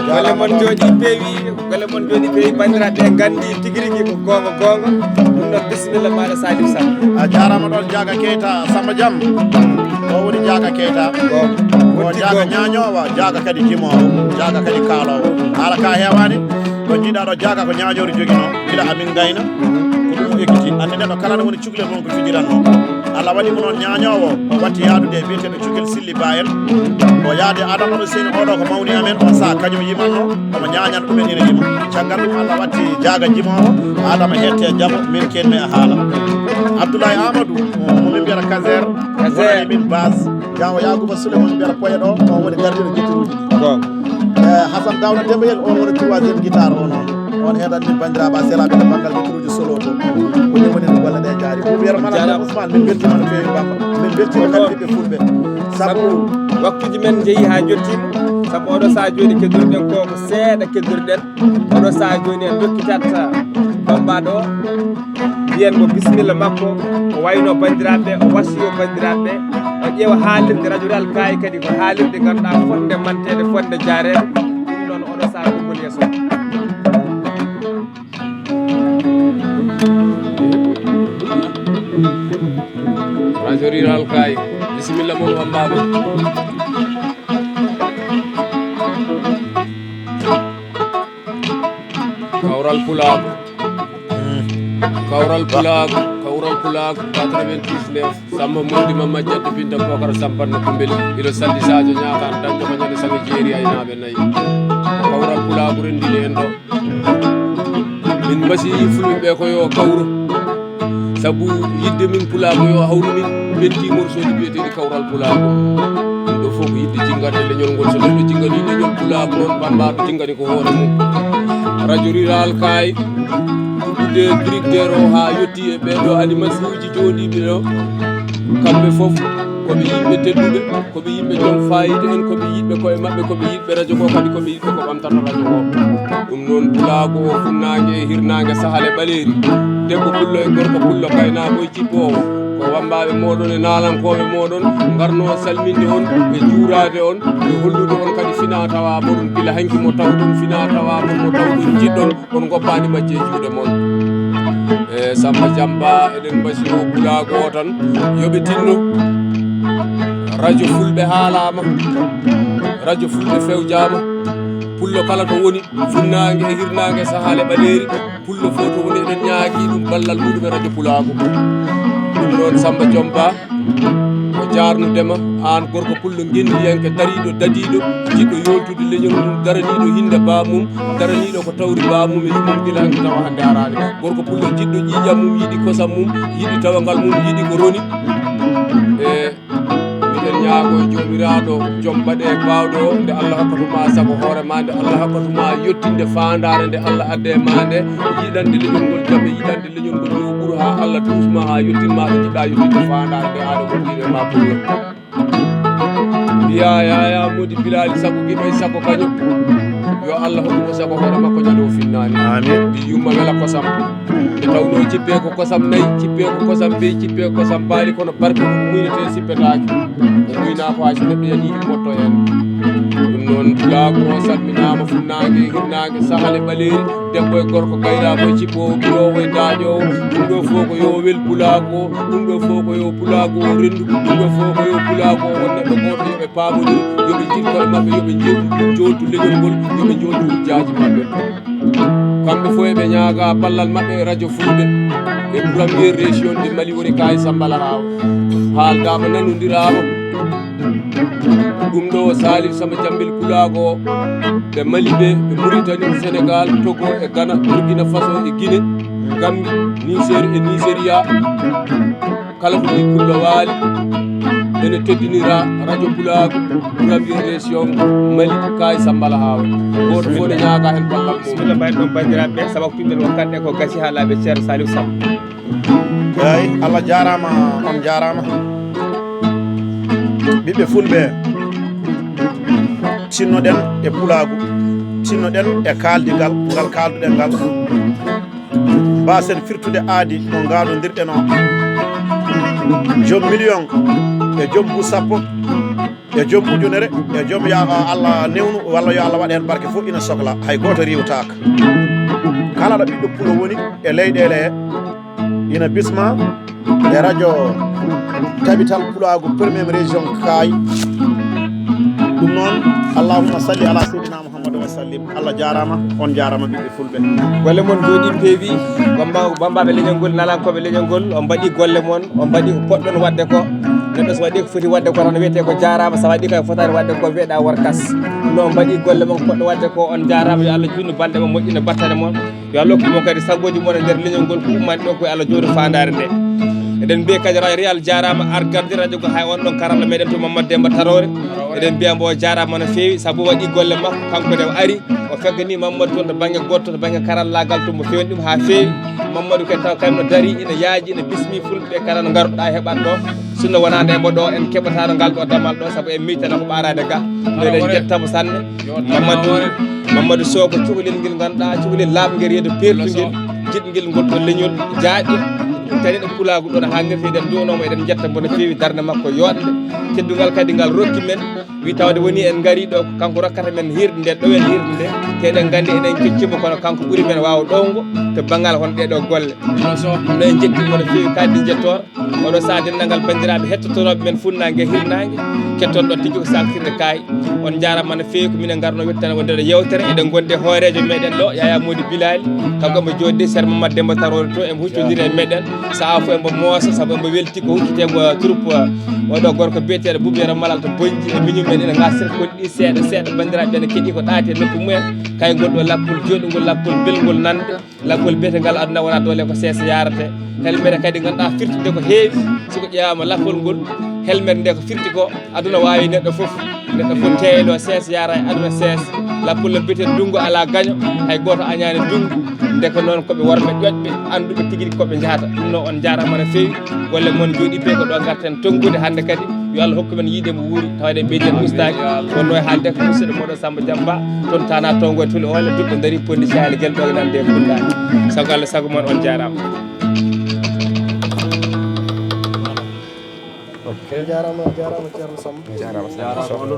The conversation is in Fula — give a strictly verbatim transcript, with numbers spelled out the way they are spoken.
Golle mon jooɗi peewi, golle mon jooɗi peewi, banndiraaɓe, nganndi tigi rigi ko goonga goonga. Ɗum ɗon, bisimilla maaɗa, Salif Sall. A jaaraama ɗon, Jaaga Keyta, Samba Jam. O woni Jaaga Keyta. Ko jaaga ñaañoowo, jaaga kadi jimoowo, jaaga kadi kaaloowo. Haala ka heewaani. Ɗo njiiɗaa ɗo, jaaga ko ñaañoori joginoo gila amin ngayna. Ko ɗum o ekkiti. Anndi neɗɗo kala ne woni cukalel won ko fijiranno. Allah waɗi mo noon ñaañoowo, o watti yaadude e biyeteeɗo Cukel Silli Ba en. O yaadi Adama Hussein, oɗo ko mawni amen, on saha kañum yimanno, omo ñaañana ɗumen ina yima. Caggal ɗum Allah watti jaaga jimoowo, Adama heette jamo, min kenmi e haala. Abdoulaye Amadou, mo min mbiyata Kazer, Kazer. Wonani min base. Jaawo Yaaguba Souleymane mbiyata Poye ɗo, on woni gardiɗo guitaruuji ɗi. Goonga. Eh, Hassan Dawda Dembayel, on woni troisième guitare o noon. On heɗan min banndiraaɓe a selaaɓe to banngal guitaruuji solo to. Ko ni woni no golle ɗe jaari. Ko wiyata Malal Jaaraama. Ousmane, min mbeltiima no feewi Bamba. Min mbeltiima kadi ɓiɓɓe fulɓe. Sabu sabu waktuuji men njehi haa njottiima. Sabu oɗo sahaa jooni keddoruɗen ko, ko seeɗa keddoruɗen. Oɗo sahaa jooni en ndokkitat Bamba ɗo. Mbiyen mo bisimilla makko, o wayno banndiraaɓe, o wasiyo banndiraaɓe, o ƴeewa haalirde Radio Rural Kaay kadi ko haalirde ngannduɗaa fotnde manteede, fotnde jaareede. Ɗum noon oɗo sahaa ɓoggol yeeso. Radio Rural Kaay, bisimilla mon wambaama. Kawral Pulaagu. Kawral Pulaagu, Kawral Pulaagu, quatre-vingt-dix-neuf. Samba Mody Mamma Jaddi Binta Bokar Sampanno Kumbeli. Ilo Salli Sadio Ñaaxaan, dañƴo ko ñande sami jeeri aynaaɓe nayi. Kawral Pulaagu renndini en ɗo. Min mbasi fulɓe ɓe ko yo kawru. Sabu yidde min Pulaagu yo hawru min ɓenti morceau ji biyeteeɗi Kawral Pulaagu. Ɗum ɗo fof ko yidde jinngande leñol ngol. So neɗɗo jinnganii leñol Pulaagu noon, Bamba to jinngani ko hoore mum. Radio Rural Kaay, udde directeur o haa yotti e ɓee ɗo animateur uji jooɗiiɓe ɗo. Kamɓe fof ko ɓe yimɓe tedduɓe, ko ɓe yimɓe joom faayiida en, ko ɓe yiɗɓe koye maɓɓe, ko ɓe yiɗɓe radio ko, kadi ko ɓe yiɗɓe ko ɓamtata radio ko. Ɗum noon, Pulaagu o, funnaange e hirnaange, sahal e ɓaleeri, debbo pullo e gorko pullo, kaynaako e cippoowo, ko wammbaaɓe mooɗon e naalankooɓe mooɗon ngarnoo salminde on e juuraade on e hollude on kadi finaa tawaa moɗon gila hanki mo tawɗon finaa tawaa mon, mo tawɗon njiɗɗon. On ngoppaani majje e juuɗe mon. E Samba Jamba, eɗen mbasiyoo Pulaagu o tan, yo ɓe tinno. Radio Fulɓe haalaama, radio Fulɓe fewjaama. Pullo kala to woni, funnaange e hirnaange, sahal e ɓaleeri, pullo fof to woni, eɗen ñaagii ɗum ballal muɗum e radio Pulaagu. Ɗum noon, Samba Jomba, ko jaarnude ma, aan gorko pullo ngenndiyanke, dariiɗo, dadiiɗo, jiɗɗo yooltude leñol mum, daraniiɗo hinnde baamum, daraniiɗo ko tawri baamum e yummum gila hanki tawa hannde araani. Gorko pullo jiɗɗo ƴiiƴam mum, yiɗi kosam mum, yiɗi tawangal mum, yiɗi ko roni. E miɗen ñaagoo e Joomiraaɗo, joom baɗe baawɗo, nde Allah hokkatu ma sago hoore ma, nde Allah hokkatu ma yettinde faandaare nde Allah adde ma nde, yiɗande leñol ngol jam e yiɗande leñol ngol yo ɓur haa Allah duusma haa yettin ma ɗo jiɗɗa yettinde faandaare nde aɗa woɗɗiino e ma pullo. Mbiya Yaya Modi Bilali sago giɗo e sago kañum. Yo Allah hokku mo sago hoore makko ñande o finnaani. Amin. Ndi yumma wela kosam. Nde tawnoo cippee ko kosam nayi, cippee ko kosam beyi, cippee ko kosam baali, kono barke ko muynetee sippetaake. O muyna ko hay so neɗɗo yanii immotto heen. Ɗum noon, Pulaagu o salminaama, funnaange e hirnaange, sahal e ɓaleeri, debbo e gorko, gaynako e cippoowo, ɓiroowo e daaƴoowo. Ɗum ɗo fof ko yo wel Pulaagu o, ɗum ɗo fof ko yo Pulaagu o renndu, ɗum ɗo fof ko yo Pulaagu o won neɗɗo gooto, yo ɓe paamondir, yo ɓe njiɗ koye maɓɓe, yo ɓe njiɗ jooltu leñol ngol, yo ɓe njooltu hujjaaji maɓɓe. Kamɓe fof eɓe ñaaga ballal maɓɓe e radio Fulɓe e première région de Mali woni ka e Sambala Awa. Haaldaama nanondiraama. Ɗum ɗo Salif Samba Jambil Pulaagu o, ɓe Mali ɓe, ɓe Mauritanie, Sénégal, Togo e Ghana, Burkina Faso e Guinée, Gambie, Niger e Nigeria. Kala ko ɗi pullo waali, ene teddinira radio Pulaagu, première région Mali, ka e Sambala Awa. Gooto fof ne ñaaga heen ballal mum. Bisimilla, mbayɗon banndiraaɓe, sabu waktu men o, kanɗe ko gasi haa laaɓi, Ceerno Salif Samba. Eeyi, Allah jaaraama, on jaaraama. Ɓiɓɓe fulɓe, tinnoɗen e Pulaagu, Tinnoɗen e kaaldigal ngal kaalduɗen ngal, mbaasen firtude aadi no ngaadondirɗen o. Joom million e joom bu sappo e joom ujunere e joom ya Allah newnu walla yo Allah waɗ heen barke fof ina sokla, hay gooto riiwtaaka. Kala ɗo ɓiɗɗo pulo woni e leyɗeele he, ina bisma e radio Tabital Pulaagu, première région Kaay. Ɗum noon, allahumma salli ala seydina Muhammadu wa sallim. Allah jaaraama, on jaaraama, ɓiɓɓe fulɓe. Golle mon njooɗii, peewi. Bamba, bambaaɓe leñol ngol, nalankooɓe leñol ngol, on mbaɗii golle mon, on mbaɗii ko poɗɗon waɗde ko. Neɗɗo so waɗii ko foti waɗde ko, tan wiyetee ko jaaraama. So waɗii ko fotaani waɗde ko, wiyeɗaa workas. Ɗum noon, on mbaɗii golle mon, ko poɗɗo waɗde ko. On jaaraama, yo Allah juutnu balɗe mon, moƴƴina battane mon. Yo Allah hokku mon kadi sagooji mon e nder leñol ngol, ko ummani ɗo, ko yo Allah jooɗo faandaare nde. Eɗen mbiya kadi ra-, Riyal jaaraama, ar gardi radio ko hay on ɗon karalla meɗen to Mamadou Demba Tarore. Eɗen mbiya mbo jaaraama no feewi, sabu waɗi golle makko, kanko ne o ari, o feggani Mamadou toon to bannge gooto, to bannge karallaagal, to mo feewni ɗum haa feewi. Mamadou kadi taw kañum no dari, ina yaaji, ina bismi fulɓe kala no ngarduɗaa heɓat ɗo. Sinno wonaande e mbo ɗo, en keɓataano ngal ɗo damal ɗo, sabu en miijtana ko ɓaaraade ga. Ɗo eɗen njettamo sanne. Mamadou, Mamadou Sow ko cukalel ngel ngannduɗaa, cukalel laaɓngel, reedu peertungel, jiɗngel ngol ɗo leñol jaaƴɗo. Ɗum tani ɗo pulaagu ɗo no haalnirta, eɗen nduwanomo, eɗen njetta mbo no feewi darnde makko yooɗnde. Teddungal kadi ngal rokki men, wi tawde woni en ngari ɗo, ko kanko rokkata men hiirde nde, ɗo en hiirde nde. Te eɗen nganndi enen keccimo, kono kanko ɓuri men waaw ɗowngo to banngal hono ɗee ɗo golle. Ɗum noon en njetti mo no feewi, kadi njettoor. Oɗo saha denndangal banndiraaɓe hettotorooɓe men funnaange e hirnaange, ketton ɗo tigi ko saltirde kaay. On njaaraama no feewi, ko minen ngarno wettana wonde ɗo yeewtere. Eɗen ngondi e hooreejo meɗen ɗo, Yaya Mody Bilali. Kanko omo jooɗi sera Mamadou Demba Tarore to, emo huccondiri e meɗen. Sahaa fof emo moosa, sabu emo welti ko huccitee ko troupe, oɗo gorko biyeteeɗo Boubaira Malal to Bonnji e miñum men ina ngasira koɗi ɗi seeɗa seeɗa. Banndiraaɓe ene keɗi ko ɗaati e nokku mumen. Kay ngol ɗo lappol jooɗingol, lappol belngol nande. Laggol biyetengal aduna wona doole ko seesa yarate. Helmere kadi ngannduɗaa firtude ko heewi. So ko ƴeewaama lappol ngol, helmere nde ko firti ko, aduna waawi neɗɗo fof. Neɗɗo fof teeylo seesa yara e aduna seesa. Lappol no biyeten ndunngu alaa gaño, hay gooto añaani ndunngu. Nde ko noon ko ɓe worɓe ƴoƴɓe, annduɓe tigi rigi ko ɓe njahata. Ɗum noon on njaaraama no feewi. Golle mon njooɗii peewi ko ɗo ngarten tonngude hannde kadi. Yo Allah hokku men yiide mo wuuri, tawa eɗen ɓeydi en ustaaki. Wonno e haalde ko musidɗo moɗo Samba Diamba, toon Tana Tongo e Tuli Ole, duɗɗo dari ponndi caali gel ɗo nande e Fullaani. Sago Allah, sago mon, on jaaraama. Ok. Jaaraama, jaaraama Ceerno Samba. Jaaraama, Samba.